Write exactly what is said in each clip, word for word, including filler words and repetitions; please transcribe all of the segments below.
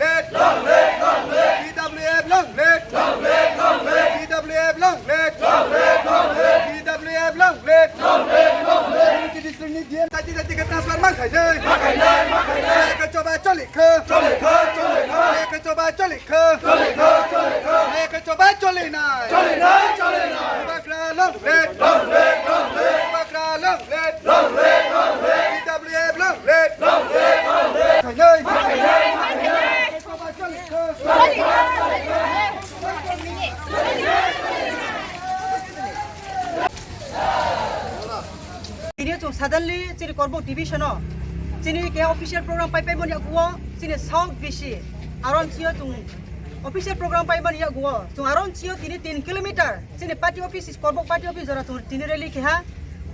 Long live, long live. T W F long live. Long live, long live. T W F long live. Long live, long live. T W F long live. Long live, long live. Unity District ni D M tati tati ke transfer ma khainai. Ma khainai, ma khainai. Ke choba choli kha. Choli kha, choli kha. Ke choba choli kha. Choli kha, choli kha. Ke choba choli nai. Choli nai, choli nai. Bakra long live. Long live, long live. Bakra long live. Long live, long live. T W F long live. Long live, long live. Khainai. Ma khainai, ma khainai. Tini chwng suddenly chini Korbuk division o chini ke official program pai pai mani yaguo chini South B C aron chio chwng official program pai mani yaguo chwng aron chio tini tin kilometer chini party office Korbuk party office jora chwng tini rally keha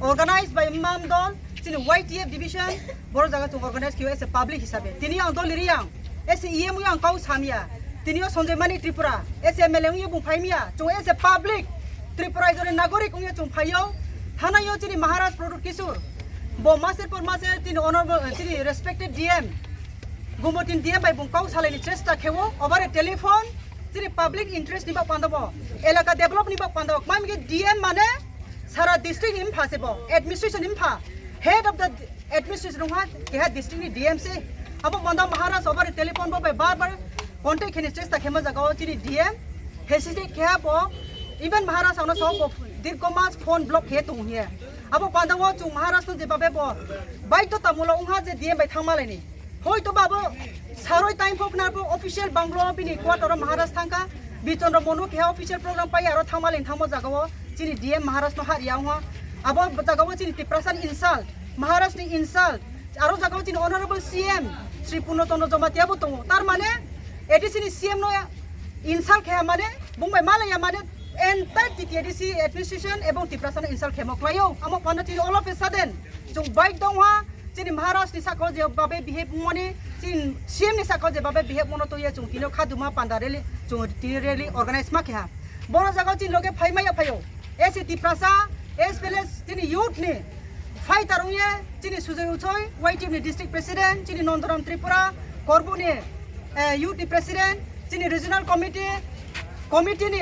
organized by Mam Dol chini Y T F division. Boro jaga chwng organize khaio as a public hisabe. Tini ang dol riyang as a E M wi ang kau samya. Tini o Sanjay Manik Tripura as a M L A wngwi bung phaimya. Chwng as a public Tripura raijoni nagorik wngwi chwng phaio. Thanaio chini Maharaj Pradyut Kishore. Bo maser por maser tini honorable, chini respected D M. Gumbo tini D M bai bung kau salaini chesta khaio. Over a telephone chini public interest ni bak panda bo. Elaka develop ni bak panda bo. Kmai mige D M mane sara district ni mpha se bo. Administration ni mpha. Head of the administration wngkha keha district ni D M se. Abo Manda Maharaj obar telephone bo bai bar bar contact kheni chesta khema jaga o chini D M. Hesite keha bo even Maharaj ano so bo dirgo mas phone block khe tong hiye. Abo panda o chung Maharaj no jebabe bo baidhota mulo wngkha je D M bai thangma laini. Hoi to babo saroi time phok na bo official banglo bini quarter o Maharaj thangkha. Bichondro Monu keha official program pai aro thangma laini thangmo jaga o chini D M Maharaj no hariya wngkha. Abo jaga o chini Tiprasa ni insult. Maharaj ni insult, aro jaga o chini honorable C M Sri Purno Chandra Jamatia bo tongo. Tar mane A D C ni C M no insult khe mane bung bai malaya mane entire T T A D C administration ebong Tiprasa no insult khemo khlaio. Amo pano chini all of a sudden chung bai dongha chini Maharaj ni sakho je babe behave moni chini C M ni sakho je babe behave mono toye chung tino khaduma panda rally chung tini rally organize ma khe ha. Bono jaga o chini loge phai maya phaio. S C Tiprasa, as well as chini youth ni fighter wngye, chini Sujoy Uchoi, Y T F ni district president, chini Nondoram Tripura, Korbuk ni, eh, youth ni president, chini regional committee, committee ni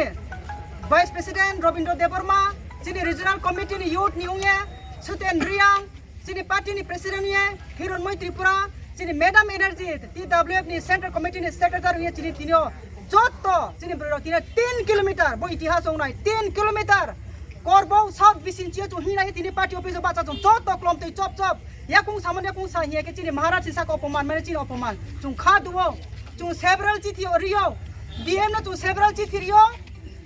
vice president Robindra Debbarma, chini regional committee ni youth ni wngye, Suten Riang, chini party ni president ye Hironmoi Tripura, chini Madam Energy, T W F ni central committee ni secretary ye chini tinio jotto chini borok tini tin kilometer bo itihas wngnai tin kilometer Korbuk South bising chio chung hinai tini party office o bacha chung jotto klom tei chop chop yakung samani yakung sa hiya ke chini Maharaj ni saka opoman mane chini opoman chung kha duo chung several chithi o rio D M no chung several chithi rio.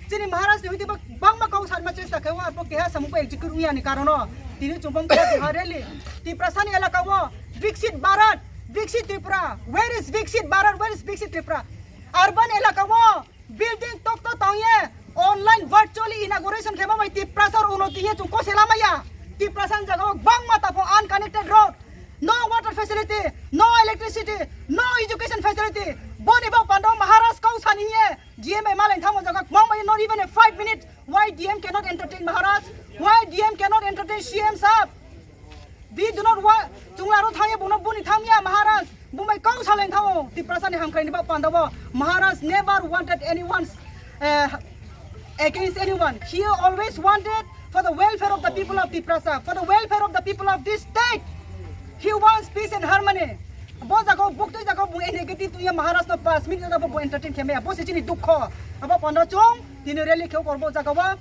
Chini Maharaj ni hoite bak-, bangma kok sanma chesta khe, arbo keha samung ko execute wngya ni karon o. Tini chubong khe duha rally. Tiprasa ni elaka o, Viksit Bharat, Viksit Tripura. Where is Viksit Bharat? Where is Viksit Tripura? Urban elaka o, building tokto tongye, online virtually inauguration khema bai Tiprasa ro uno tiye chung kose lamaya. Tiprasa ni jaga o bangma tapo unconnected road. No water facility, no electricity, no education facility. Boni bak pando Maharaj kau sani ye. D M bai malai thangma jaga kwbangma, not even a five minute. Why D M cannot entertain Maharaj? Why D M cannot entertain C M sahab? We do not want, chunglaro thangya, bono buni thangya Maharaj. Bumai kau salai thango, Tiprasa ni hamkrai ni bak panda bo. Maharaj never wanted anyone's, eh, against anyone. He always wanted for the welfare of the people of Tiprasa, for the welfare of the people of this state. He wants peace and harmony. Bo jaga o buktui jaga o bung negative tuya Maharaj no pas minute no bo entertain khemaya. Bo se chini dukho. Abo panda chung tini rally kheo korbo jaga o.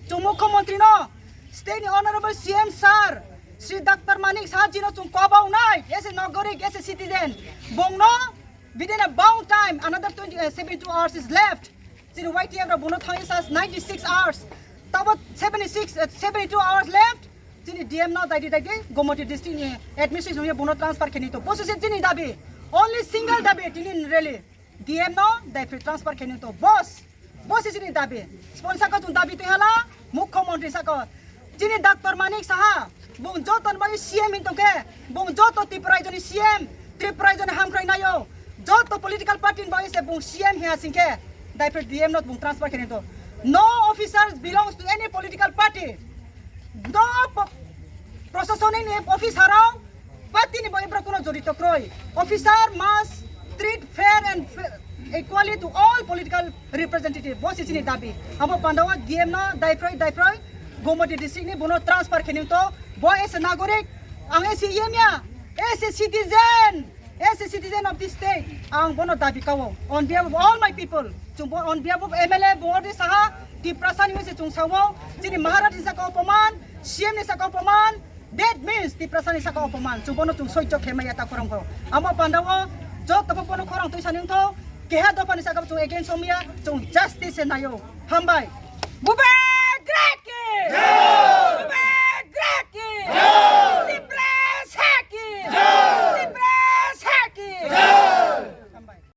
Chung mukhyamantri no, state ni honorable C M sir, Sri Doctor Manik Saha ji no chung kobau nai, as a nagorik, as a citizen. Bung no within a bound time, another twenty, uh, seventy-two hours is left. Chini Y T F rok bono thangwi sa ninety six hours. Tabo seventy six, uh, seventy two hours left. Chini D M no daidi daidi Gomoti district ni administration ni bono transfer kheni to. Bosi se chini dabi. Only single dabi tini rally. D M no daipri transfer kheni to. Boss. Bosi chini dabi. Sponsor ko chung dabi twi hala. Mukhyamantri saka. Chini Doctor Manik Saha, bung joto ni bagwi C M hin tongkhe, bung joto Tripura raijoni C M, Tripura raijoni hamkrai naio, joto political party ni bagwi se bung C M hiya singkhe, daipre D M no bung transfer khe to. No officers belongs to any political party. No po-, proshasoni ni officer rok, party ni bagwi borok kuno jorito kroi. Officer must treat fair Equally to all political representative, bo se chini dabi. Abo pandao D M no daiphroi daiphroi Gomati district ni bono transfer kheningto. Bo as a nagorik, ang as a yemya, as a citizen, as a citizen of this state, ang bono dabi kao. On behalf of all my people, chung bo on behalf of M L A Bongordi Saha, Tiprasa ni se chung sao, chini Maharaj ni saka opoman, C M ni saka opoman, that means Tiprasa ni saka opoman, chung bono chung soicho khemaya ta khorang ko. Amo pandao joto bo bono khorang twi saningtho, keha dopha ni saka chung against omya, chung justice se nayo. Hambai. Buba Greki!